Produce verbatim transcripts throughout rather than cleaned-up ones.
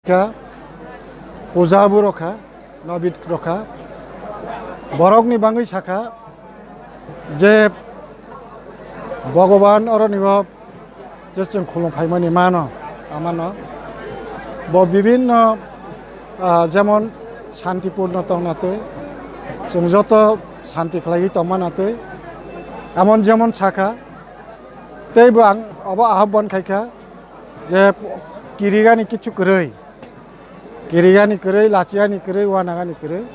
kha, puja bo rokha, nobit rokha. Borokni bangwi sakha je Bhogoban oroni o je chwng khulum phaimani mano, amano bo bibinno, ah, jemon shantipurno tongna twi, chwng joto shanti khlaiwi tongmana twi, emon jemon sakha. Teibo ang obo ahobban khaikha je kirigani kichu kwrwi, kirigani kwrwi, lachigani kwrwi, uanagani kwrwi,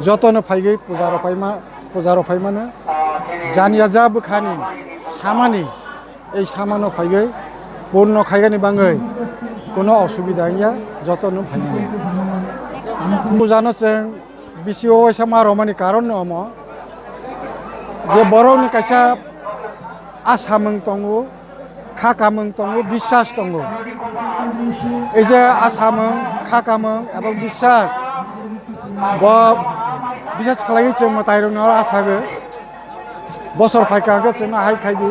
jotono phaigwi puja rok phaima, puja rok phaimano. Janiya ja bwkhani samani, ei samano phaigwi purno khaigani bangwi kuno osubida wngya, jotono phaimano. Pujano chwng bisi o waisa ma romani karon no omo je borokni kaisa asamung tongo, kha kamung tongo, biswas tongo. Ei je asamung, kha kamung ebong biswas, bo biswas khlaiwi chwng mwtairokno oro asago. Bosor phaikha hwnkhe chwngno hai khai di,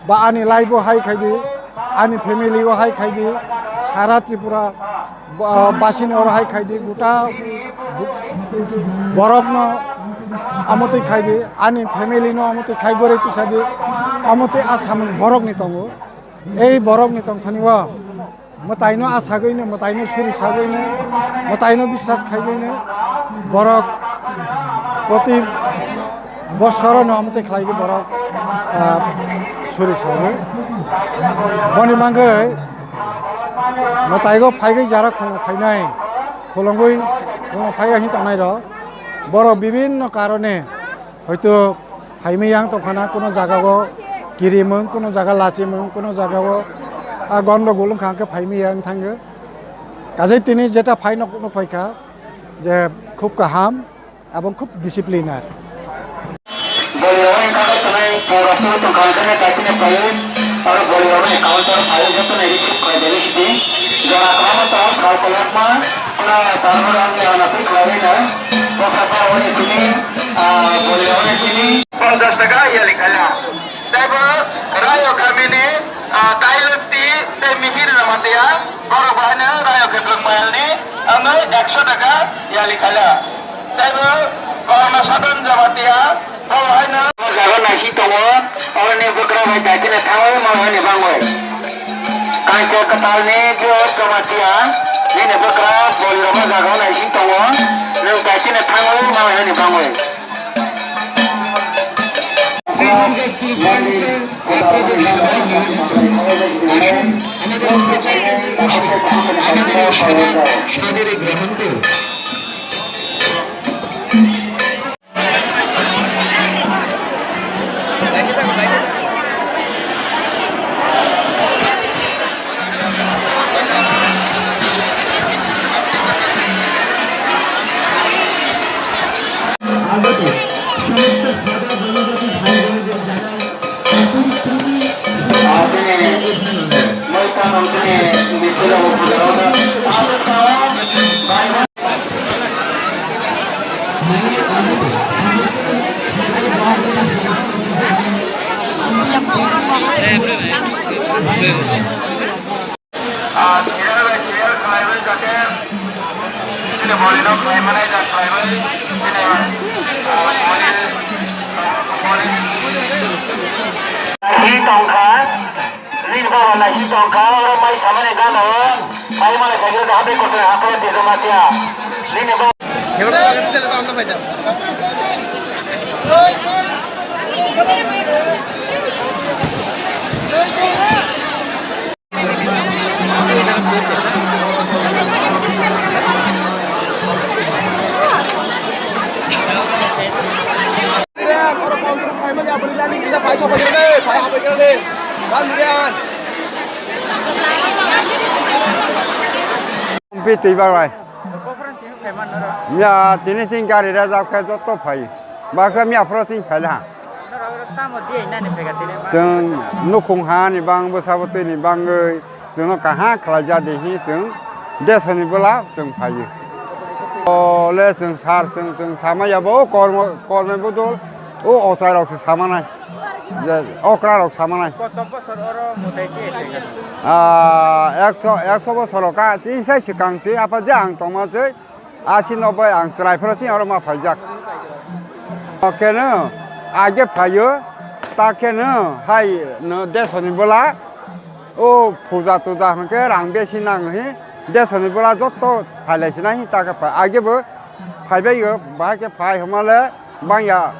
ba ani life o hai khai di, ani family o hai khai di, sara Tripura ba-, basini oro hai khai di, guta bu-, borokno amotwi khai di, ani family no amotwi khai goroi tisa di, amotwi asamung borokni tongo. Ei borokni tongthani o mwtaino asagwino, mwtaino suri sagwino, mwtaino biswas khaiwino borok proti bosorono amotwi khlaiwi borok, ah, suri sagwi. Boni bagwi mwtaigo phaigwi jara khulum phainai, khulumgwi khulum phaiya hin tongnai rok. Borok bibinno karone hoito phaimwi yang tongkhana, kuno jagao kirimung, kuno jaga lachimung, kuno jagao, ah, gondogol wngkha hwnkhe phaimwi yang thango. Kajai tini jeta phai nok, nok phaikha je khub kaham ebong khub discipline ar. Bolirok wngkha khe twnai pura pura tongkha hwnkhe kaitini phaiwi oro bolirokni account o phaiwi jotono receive khlai deni sidi. Jora kwbangma tongo sal kolokma, pura tarmani ang yauna twi khlaiwi no. Bwsakha hwnwi tini, ah, bolirokni tini ponchash taka yali khala. Taibo Rayo kamini, ah, Tailukti tei Mihir Jamatia, borok bahaino Rayo Khebrang Mayalni, ang ekso taka yali khala. Taibo Bahana Sadon Jamatia, borok bahaino jaga naisi tongo, oroni bwkra bai daikhe thangwi manwi bangwi. Kaitor kwtalni bo Jamatia, nini bwkra bolirokno jaga naisi tongo, nwng daikhe thangwi manwi bangwi. Ah, serial by serial khlaiwi jate chini bolino khlai manai jak khlaiwi chini, ah, boli, boli. Naisi tongkha, nini baba naisi tongkha, oro mai samani gana o, mai mani khaikhe habai kotor hakhai tisa matia. Nini baba Pi twi bagwi. Miya tini chini gari rejak khe joto phai. Baksa miya phoro chini phai laha. Norok tamo di nani phega tini ma. Chwng nukhung hani bang bwsabo twi ni bangwi chwngno kaham khlai ja di hi chwng desoni bwla chwng phaiwi. O le chwng sar chwng chwng sama ya bo kormo kormo bodol o ochai rok se sama nai. Je okra rok samanai. Koto bosor oro mutai se ete? Ah, ekso, ekso bosor ka, tin sai sikang se, apa je ang tongma se, asi noboi ang chwrai phra se oro ma phaijak. Oke no, age phayo, ta khe no, hai no desoni bola, o puja tuja hwnkhe rang besi nang hi, desoni bola jotto phailai sinai hi ta khe phai, age bo phaibai yo, bahai khe phai hwnmale, bangya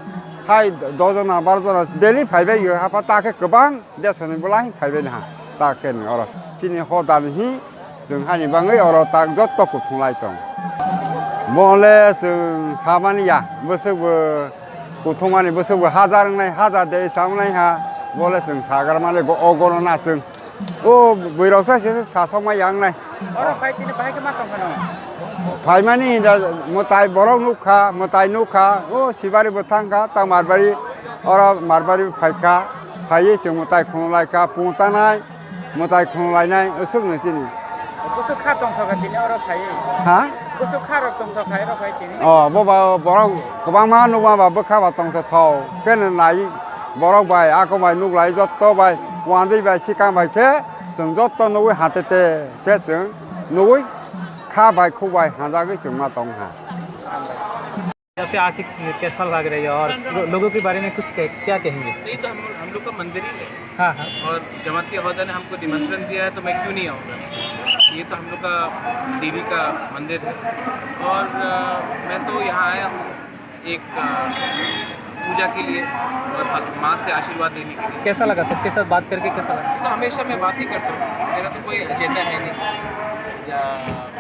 hai dos jona, baro jona daily phaibai yo, hapa ta khe kwbang desoni bola hi phaibai naha, ta khe ni oro chini hodani hi chwng hani bangwi oro tak jotto kuthung lai tong. Bole chwng samani ya, bwswk bo kuthumani, bwswk bo hajar wngnai, hajar de sawnai ha, bole chwng sagar male go-, o gono na chwng. O bwrok sa se sa sokma yang nai. Oro phai tini bahai khe ma tong phano? Phaimani da mwtai borok nukha, mwtai nukha, o sibari bo thangkha, ta marbari, oro marbari phaikha, phaiwi chwng mwtai khunulaikha, pungtanai, mwtai khunulainai, usuk no chini. Bwswk kha tongthokha tini oro phaiwi? Ha? Bwswk kha rok tongthokha oro phai tini? O, bo ba borok kwbangma nukma ba bwkha ba tongthothok, khe no nai borok bai, ako bai nuklai jotto bai, wanjwi bai, sikang bai khe, chwng jotto nugwi hatete khe chwng nugwi kha bai khuk bai hanjagwi chwng ma tong ha. यहाँ पे आके कैसा लग रहा है और लो-, लोगों के बारे में कुछ कह, क्या कहेंगे? नहीं तो हम हम लोग का मंदिर ही है। हाँ, हाँ। और जमाती अहदा ने हमको निमंत्रण दिया है तो मैं क्यों नहीं आऊँगा? ये तो हम लोग का देवी का मंदिर है। और अ, मैं तो यहाँ आया हूँ एक अ, पूजा के लिए और भग-, माँ से आशीर्वाद लेने के लिए। कैसा लगा? सबके साथ बात करके कैसा लगा? तो हमेशा मैं बात ही करता हूँ, मेरा तो कोई एजेंडा है नहीं। या,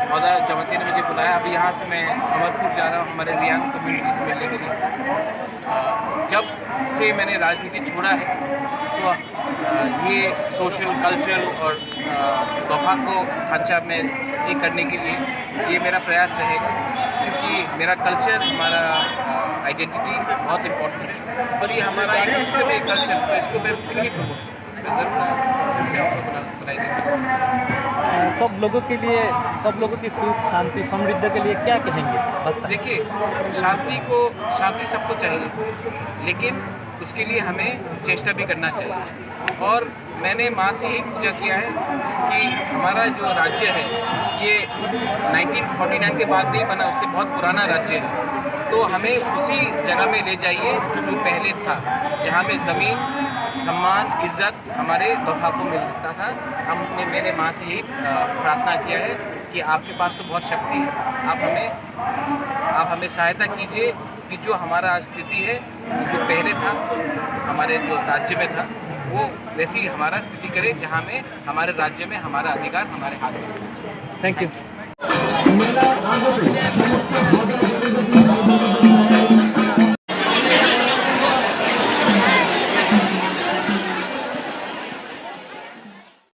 अहदा जमाती ने मुझे बुलाया, अभी यहाँ से मैं अमरपुर जा रहा हूँ हमारे रियांग कम्युनिटी से मिलने के लिए। अ, जब से मैंने राजनीति छोड़ा है तो अ, ये सोशल, कल्चरल और अ, दोफा को खांचा में ये करने के लिए ये मेरा प्रयास रहेगा, क्योंकि मेरा कल्चर, हमारा आइडेंटिटी बहुत इम्पोर्टेंट है और ये हमारा एक सिस्टम है, कल्चर, तो इसको मैं क्यों नहीं प्रमोट करूँ? मैं ज़रूर फिर से आपको बना बनाई देंगे। अ, सब लोगों के लिए, सब लोगों की सुख, शांति, समृद्धि के लिए क्या कहेंगे? बताएं। देखिए, शांति को, शांति सबको चाहिए, लेकिन उसके लिए हमें चेष्टा भी करना चाहिए। और मैंने माँ से यही पूजा किया है कि हमारा जो राज्य है, ये नाइनटीन फ़ोर्टी नाइन के बाद नहीं बना, उससे बहुत पुराना राज्य है। तो हमें उसी जगह में ले जाइए जो पहले था, जहाँ में ज़मीन, सम्मान, इज्जत हमारे दोफा को मिलता था। हमने, मैंने माँ से यही, अ, प्रार्थना किया है कि आपके पास तो बहुत शक्ति है, आप हमें, आप हमें सहायता कीजिए कि जो हमारा स्थिति है, जो पहले था हमारे जो राज्य में था, वो वैसी ही हमारा स्थिति करे, जहाँ में हमारे राज्य में हमारा अधिकार हमारे हाथ में। Thank you.